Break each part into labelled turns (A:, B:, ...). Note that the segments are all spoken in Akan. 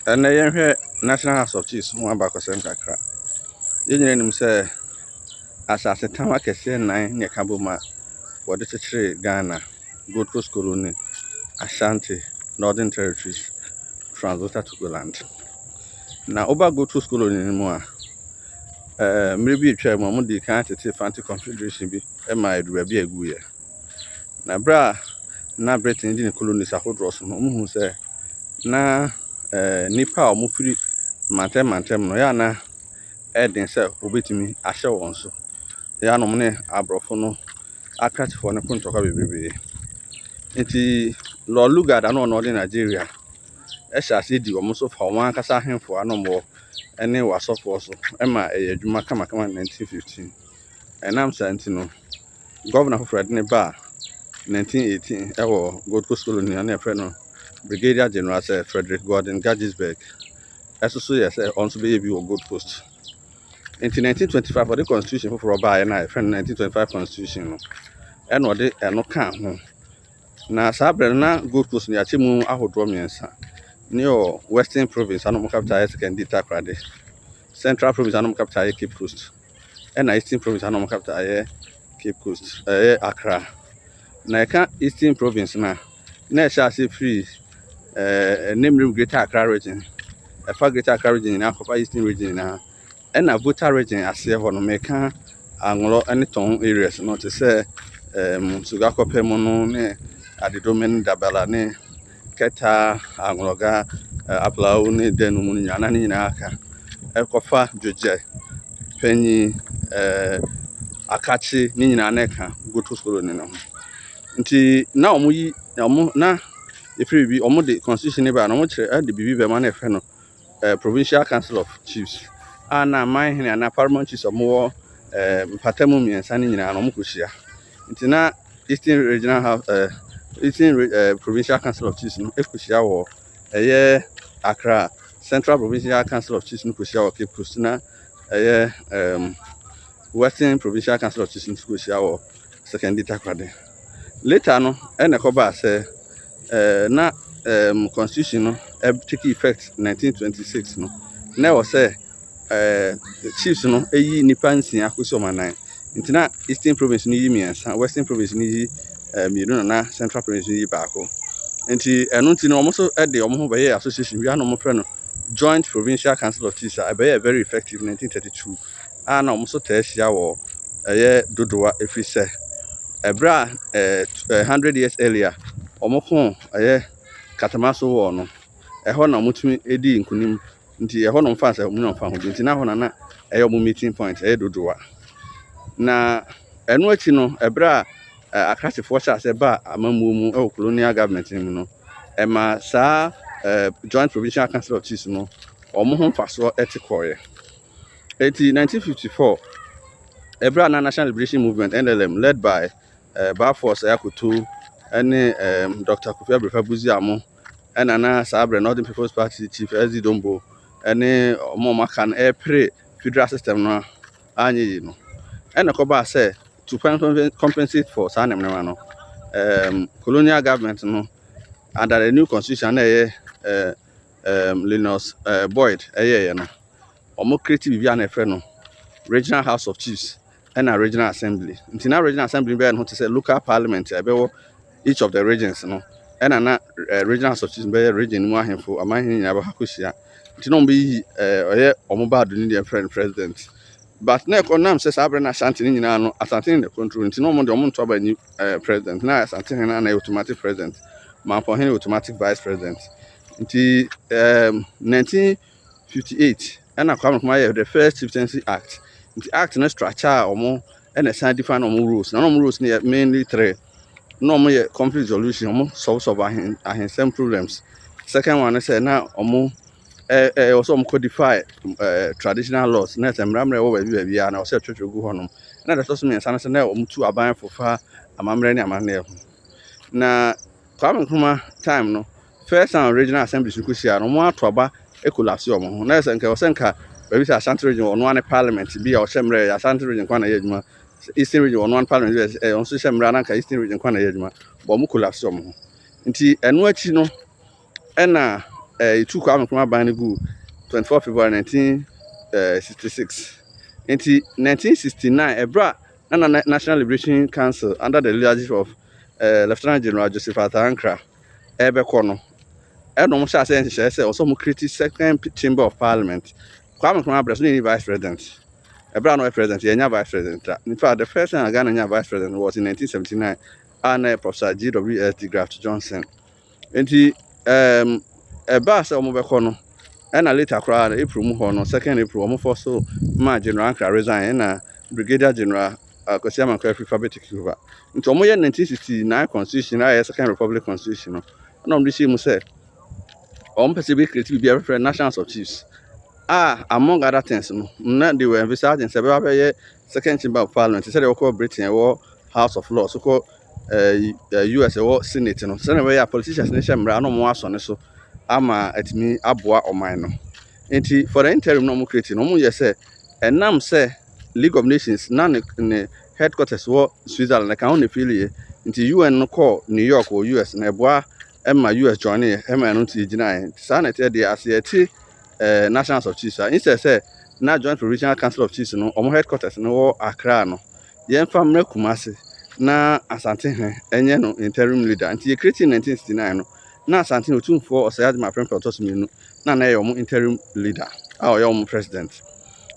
A: Ɛnnɛ yɛnhwɛ National House of Chiefs ho abakɔsɛm kakra. Yɛn nyinaa nim sɛ asasetam akɛseɛ nnan na ɛka bom a wɔde kyekyeree Ghana: Gold Coast Colony, Ashanti, Northern Territories, Trans-Volta Togoland. Na woba Gold Coast Colony no mu a, mmerɛ bi atwa mu a wɔde kan tete Fanti Confederation bi ma aduru baabi a ɛguiɛ. Na berɛ a na Britain di ne colonies ahodoɔ so no, wɔhuu sɛ na nnipa a wɔfiri mantam mantam no, ɛyɛ a na ɛyɛ den sɛ wɔbɛtumi ahyɛ wɔn so. Ɛyɛ a na wɔne aborɔfo no akrakyefoɔ no ko ntɔkwa bebree. Nti Lord Lugard a na ɔno ɔde Nigeria hyɛ aseɛ di wɔn so fa wɔn ankasa ahemfo a na wɔwɔ ne wɔn asɔfoɔ so ma ɛyɛ adwuma kamakama 1915. Ɛnam saa nti no, governor foforɔ a yɛde no baa 1918 ɛwɔ Gold Coast Colony a na yɛfrɛ no Brigadier General Sir Frederick Gordon Guggisberg ɛso so yɛ sɛ ɔno nso bɛyɛ bi wɔ Gold Coast. Nti 1925 ɔde constitution foforɔ baeɛ no a yɛfrɛ no 1925 constitution no, ɛna ɔde ɛno kaa ho. Na saa berɛ no na Gold Coast no yɛakyɛ mu ahodoɔ mmiɛnsa. Ne yɛ Western Province a na wɔn capital yɛ Sekondi Takoradi, Central Province a na wɔn capital yɛ Cape Coast, ɛna Eastern Province a na wɔn capital yɛ Cape Coast, ɛyɛ Accra. Na yɛka Eastern Province no a, na ɛhyɛ ase firi ne mmerɛ Greater Accra Region. Ɛfa Greater Accra Region nyinaa kɔfa Eastern Region nyinaa. Ɛna Volta Region aseɛ hɔ no, meka Anlo ne Tongu areas no te sɛ Sogakope mu no ne Adidome ne Dabala ne Keta, Anloga, Aflao ne Denu mu no nyinaa na ne nyinaa ka. Ɛkɔfa Dzodzo, Penyi, Akatsi ne nyinaa na ɛka Gold Coast Colony no ho. Nti na wɔn yi wɔn na efiri bi wɔn de constitution no ba na wɔn kyerɛ ɛde biribi bɛma na yɛfrɛ no Provincial Council of Chiefs a na amanhene anaa paramount chiefs a wɔwɔ mpatamu mmiɛnsa no nyinaa no wɔkɔhyia. Nti na Eastern Regional House, Eastern Provincial Council of Chiefs no ɛkɔhyia wɔ ɛyɛ Accra. Central Provincial Council of Chiefs no kɔhyia wɔ Cape Coast, na ɛyɛ Western Provincial Council of Chiefs no nso kɔhyia wɔ Sekondi Takoradi. Later no ɛna ɛkɔbaa sɛ na constitution no take effect 1926 no, na ɛwɔ sɛ chiefs no ɛyi nnipa 6 akɔsi wɔn anan. Nti na Eastern Province no yi mmiɛnsa, Western Province no yi mmienu, na na Central Province no yi baako. Nti ɛno nti no wɔn nso de wɔn ho bɛyɛɛ association bi a na wɔfrɛ no Joint Provincial Council of Chiefs a ɛbɛyɛ very effective 1932 a na wɔn nso taa ahyia wɔ ɛyɛ Dodowa, ɛfiri sɛ ɛberɛ a 100 years earlier wɔn ko ɛyɛ Katamaso war no, ɛhɔ na wɔtumi dii nkunim. Nti ɛhɔ na wɔfa sɛ wɔn nya wɔn ho bi. Nti na hɔ na na ɛyɛ wɔn meeting point, ɛyɛ Dodowa. Na ɛno akyi no, ɛberɛ a akrakyefoɔ hyɛ aseɛ baa amammuo mu ɛwɔ colonial government no mu no, ɛma saa Joint Provincial Council of Chiefs no wɔn ho mfasoɔ ɛte kɔɔeɛ. Eti 1954, ɛberɛ a na National Liberation Movement, NLM, led by Baffour Akoto ɛne Dr. Kofi Abrefa Busia, ɛna na saa berɛ Northern People's Party Chief S.D. Dombo ɛne ɔmo a ɔmo aka no ɛrepere federal system no anyɛ yie no, ɛna ɛkɔbaa sɛ to compensate for saa nneɛma no, colonial government no under the new constitution na ɛyɛ Linus Boyd ɛyɛɛyɛ no, ɔmo create biribi a na yɛfrɛ no Regional House of Chiefs ɛna Regional Assembly. Nti na Regional Assembly bɛyɛ no ho te sɛ local parliament a ɛbɛwɔ each of the regions no, ɛna na Regional House of Chiefs bɛyɛ region no mu ahemfo amanhene nyinaa bɛkɔ akɔhyia. Nti na ɔmo bɛyi ɔyɛ ɔmo baado no deɛ yɛfrɛ no president. But na ɛkɔ nam sɛ saa berɛ no Asante no nyinaa no, Asante no na control. Nti na ɔmo deɛ ɔmo nto aba nyi president, na Asante hene na yɛ automatic president, Mampɔhene automatic vice president. Nti 1958 ɛna Kwame Nkrumah yɛ the first Chieftaincy Act. Nti act no structure a ɔmo ɛna ɛsan define ɔmo roles. Na ɔmo roles no yɛ mainly three. Na ɔmo yɛ conflict resolution, ɔmo solve ahensɛm problems. Second one no sɛ na ɔmo ɛ ɛ ɛwɔ sɛ ɔmo codify traditional laws, na sɛ mmara mmara ɛwɔ baabi baabi a na ɔsɛ ɛtwerɛtwerɛ gu hɔnom. Na deɛ ɛtɔ so mmiɛnsa no sɛ na ɔmo tu aban fofa amammerɛ ne amanneɛ ho. Na Kwame Nkrumah time no, first time Regional Assembly so kɔhyia no, ɔmo ato aba collapse ɔmo ho. Na sɛ nka ɛwɔ sɛ nka baabi sɛ Ashanti Region ɔno ane parliament bi a ɔhyɛ mmerɛ yɛ Ashanti Region kwan na ɛyɛ adwuma, Eastern Region ɔno ane parliament bi a ɔno nso hyɛ mmerɛ na nka Eastern Region kwan na ɛyɛ adwuma, but ɔmo collapse ɔmo ho. Nti ɛno akyi no ɛna Yɛtu Kwame Nkrumah aban no gu 24 February 1966. Nti 1969, ɛberɛ a na National Liberation Council under the leadership of Lieutenant General Joseph Arthur Ankrah ɛrebɛkɔ no, ɛna wɔn hyɛ aseɛ nhyehyɛeɛ sɛ ɔsɛ wɔn create second chamber of parliament. Kwame Nkrumah abrɛ so na yɛni vice president. Ɛberɛ a na ɔyɛ president, yɛnya vice president a, in fact, the first time Ghana nya vice president was in 1979 a na yɛ Professor GWS de Graft Johnson. Nti ɛbaa sɛ wɔn bɛkɔ no, ɛna later koraa no, April mu hɔ no, second April, wɔn fɔ so maa General Ankrah resign, ɛna Brigadier General Kwasi Amankwa Afrifa bɛ take over. Nti wɔn yɛ 1969 constitution a ɛyɛ Second Republic constitution no, ɛna wɔn de hyɛ mu sɛ wɔn pɛ sɛ ebi create biribi a yɛfrɛ National House of Chiefs a, among other things no, na they were envisaging sɛ ɛbɛba bɛyɛ second chamber of parliament, sɛdeɛ wɔkɔ Britain ɛwɔ House of Lords, wokɔ US ɛwɔ Senate no, sɛdeɛ ɛbɛyɛ a politicians ne hyɛ mmara na wɔn asɔ ne so ama atumi aboa ɔman no. Nti for the interim na wɔn create no, wɔn yɛ sɛ ɛnam sɛ League of Nations na ne headquarters wɔ Switzerland, ɛka ho na efiri yɛ. Nti UN no kɔɔ New York wɔ US na ɛboa ɛma US join yɛ, ɛma ɛno nti gyina yɛ. Saa na ɛteɛ deɛ ase yɛte National House of Chiefs a, instead sɛ na Joint Provincial Council of Chiefs no wɔn headquarters no wɔ Accra no, yɛmfa mmerɛ Kumase na Asantehene ɛnyɛ no interim leader. Nti yɛ create in 1969 no, na Asantehene Otumfoɔ Ɔsɛe Agyeman Prempeh ɔtɔ so mmienu na ɛyɛ wɔn interim leader a ɔyɛ wɔn president.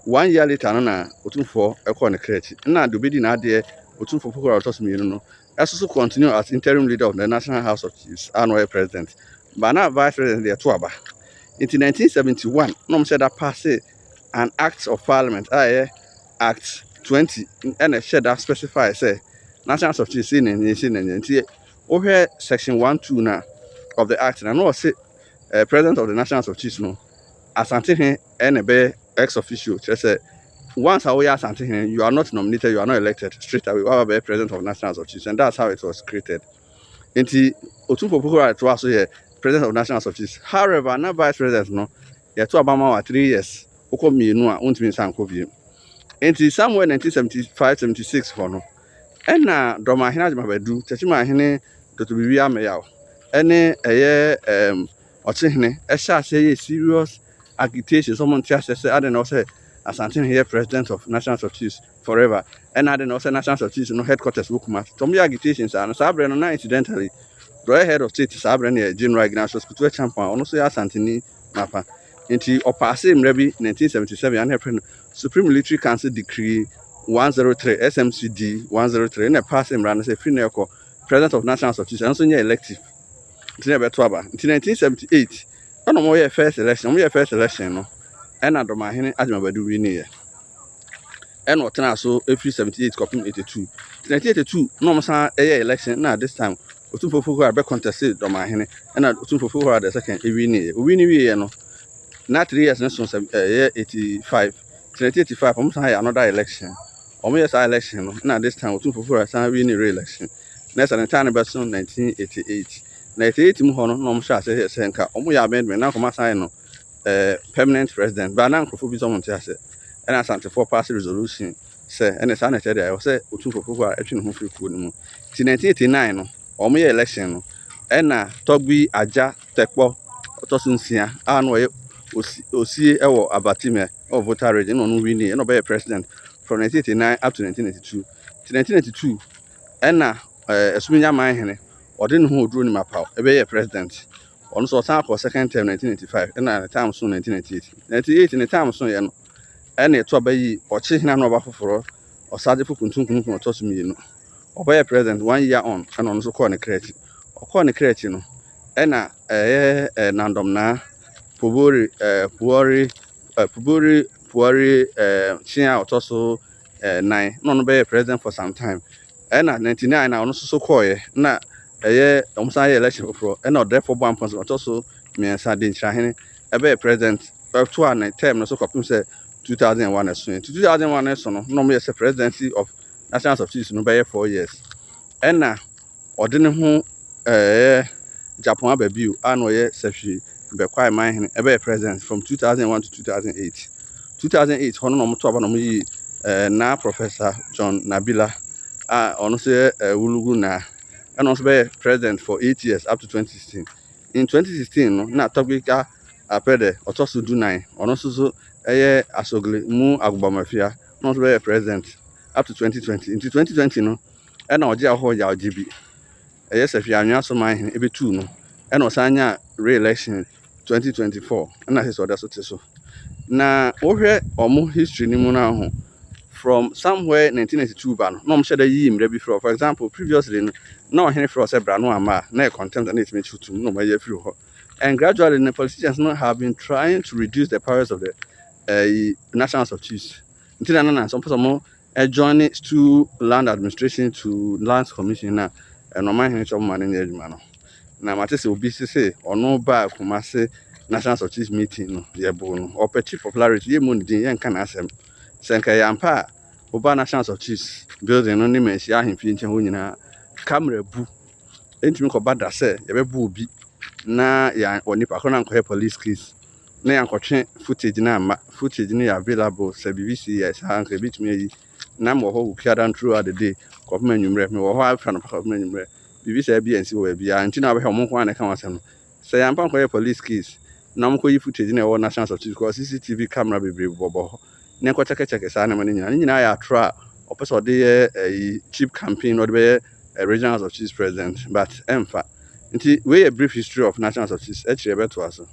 A: One year later no na Otumfoɔ ɛkɔɔ ne kra akyi, na deɛ obɛdi n'adeɛ, Otumfoɔ Poku a ɔtɔ so mmienu no, ɛso so continue as interim leader of the National House of Chiefs a na ɔyɛ president, but na vice president deɛ ɛto aba. Nti 1971 na wɔn hyɛ da pass an act of parliament a ɛyɛ Act 20, ɛna ɛhyɛ da specify sɛ National House of Chiefs sei na ɛnyɛ, sei na ɛnyɛ. Nti wohwɛ section 12 na of the act na ɔse president of the National House of Chiefs no, Asantehene ɛna ɛbɛyɛ ex officio, kyerɛ sɛ once a woyɛ Asantehene, you are not nominated, you are not elected, straight away waba bɛyɛ president of National House of Chiefs, and that's how it was created. Nti Otumfoɔ Poku a ɛtoa so yɛ president of National House of Chiefs. However, na vice president no, yɛto aba ma wa 3 years, wokɔ mmienu a wontumi nsa nkɔ bio. Nti somewhere 1975 76 hɔ no, ɛna Dɔmahene Agyeman Badu, Kyɛkyimahene Dr Biribi Ameyaw, ɛne ɛyɛ Ɔkyehene ɛhyɛ aseɛ yɛ serious agitation sɛ ɔmo nte aseɛ sɛ ade na ɔsɛ Asantehene yɛ president of National House of Chiefs forever, ɛna ade na ɔsɛ National House of Chiefs no headquarters wɔ Kumasi. Nti ɔmo yɛ agitation saa no, saa berɛ no na incidentally the head of state saa berɛ no yɛ General Ignatius Kutu Acheampong a ɔno nso yɛ Asanteni mapa. Nti ɔpaase mmerɛ bi 1977 ana yɛfrɛ no Supreme Military Council Decree 103, SMCD 103, ɛna ɛpaase mmara no sɛ firi na ɛkɔ president of National House of Chiefs ɛno nso nyɛ elective, nti na ɛbɛto aba. Nti 1978 ɛna ɔmo yɛ first election. Ɔmo yɛ first election no, ɛna Dɔmahene Agyeman Badu winiiɛ, ɛna ɔtena so efiri 78 kɔpem 82. Nti 1982 na ɔmo san ɛyɛ election, na this time Otumfoɔ Poku bɛ contest Dɔmahene, ɛna Otumfoɔ Poku the second ewiniiɛ. Owini wieɛ no, na 3 years ne so sɛ ɛyɛ 85. Nti 1985 ɔmo san yɛ another election. Ɔmo yɛ saa election no, na this time Otumfoɔ Poku san win re-election. Na ɛsɛ ne time no bɛso 1988. Na 88 mu hɔ no, na ɔmo hyɛ ase sɛ nka ɔmo yɛ amendment na nkɔmɔ asan yɛ no permanent president ba, na nkurɔfoɔ bi sɛ ɔmo nte ase. Ɛna Asantefoɔ pass resolution sɛ ɛna saa na ɛkyerɛ deɛ ɛwɔ sɛ Otumfoɔ Poku a ɛtwe ne ho firi kuo no mu. Nti 1989 no, ɔmo yɛ election no, ɛna Tɔgbi Agya Tɛkpɔ ɔtɔ so nsia a na ɔyɛ osi osie ɛwɔ Avatime ɛwɔ Volta Region, ɛna ɔno win, ɛna ɔbɛyɛ president from 1989 up to 1992. Nti 1992 ɛna Ɛsum hene ɔde ne ho oduro ne mapaw ɛbɛyɛ president. Ɔno nso ɔsan akɔ second term 1995, ɛna ne time so 1998. 98 ne time so yɛ no, ɛna ɛto aba yi ɔkye hene na ɔba foforɔ, Ɔsagyefo Kuntunkunkun ɔtɔ so mmienu, ɔbɛyɛ president one year on, ɛna ɔno nso kɔɔ ne kra akyi. Ɔkɔɔ ne kra akyi no, ɛna ɛyɛ Nandɔmnaa Pobori Puori Pubori Puori Kyea a ɔtɔ so nan, na ɔno bɛyɛ president for some time. Ɛna 99 na ɔno nso so kɔɔɛ, na ɛyɛ ɔmo san yɛ election foforɔ, ɛna Ɔdɛɛfoɔ bɔ ampɔnso ɔtɔ so mmiɛnsa de nkyerɛhene ɛbɛyɛ president, ɛto a ne term no so kɔpem sɛ 2001 ɛso yɛ. Nti 2001 ɛso no, na ɔmo yɛ sɛ presidency of National House of Chiefs no bɛyɛ 4 years. Ɛna ɔde ne ho ɛyɛ Japan aba bio a na ɔyɛ Sɛhwi Bɛkwae manhene ɛbɛyɛ president from 2001 to 2008. 2008 hɔ no na ɔmo to aba na ɔmo yi Naa Professor John Nabila a ɔno nso yɛ Wulugu Naa, ɛna ɔno nso bɛyɛ president for 8 years up to 2016. In 2016 no, na Tɔgbika Apɛdɛ ɔtɔ so 14, ɔno nso so ɛyɛ Asogli mu Agbomafia, na ɔno nso bɛyɛ president up to 2020. Nti 2020 no ɛna ɔgye ahɔ yɛ ɔgye bi ɛyɛ Sɛhwi Anwea so man hene ɛbɛtuu no, ɛna ɔsan nya re-election 2024, ɛna sɛ ɔda so te so. Na wohwɛ ɔmo history no mu no aho, from somewhere 1992 ba no, na ɔmo hyɛ da yiyi mmerɛ bi frɛ. For example, previously no, na ɔhene frɛ sɛ bra no ama a, na yɛ contempt na ɛtumi kyi tum na ɔmo ayi afiri hɔ. And gradually the politicians no have been trying to reduce the powers of the National House of Chiefs. Nti na nso mpɛ sɛ ɔmo join stool land administration to Lands Commission, na ɛno ɔman hene kyɛ ɔmo ma no nyɛ adwuma no. Na mate sɛ obi sese ɔno baa Kumase National House of Chiefs meeting no, yɛbo no, ɔpɛ chief popularity. Yɛ mu ne din, yɛnka n'asɛm sɛ nka ɛyɛ ampa a ɔbaa National House of Chiefs building no ne Manhyia ahemfie nkyɛn hɔ nyinaa camera bu ntumi kɔba da sɛ yɛbɛbo obi na yɛn onipa koro no ankɔyɛ police case na yɛankɔtwe footage no amma. Footage no yɛ available sɛ biribi si yɛ saa nka ebitumi ayi. Na mewɔ hɔ Wukuada throughout the day kɔpem anwummerɛ, mewɔ hɔ afra no kɔpem anwummerɛ. Biribi saa bi ansi wɔ baabiara nti na wabɛhwɛ ɔmo nko ara na ɛka wɔn asɛm no sɛ yɛampa nkɔyɛ police case na ɔmokɔyi footage na ɛwɔ National House of Chiefs, because CCTV camera bebree bɔbɔ hɔ na nkɔkyɛkɛkyɛkɛ saa nneɛma no nyinaa. Ne nyinaa yɛ atorɔ a ɔpɛ sɛ ɔde yɛ ɛyi cheap campaign na ɔde bɛyɛ Regional House of Chiefs president, but ɛmfa. Nti wei yɛ brief history of National House of Chiefs. Akyire yɛbɛtoa so.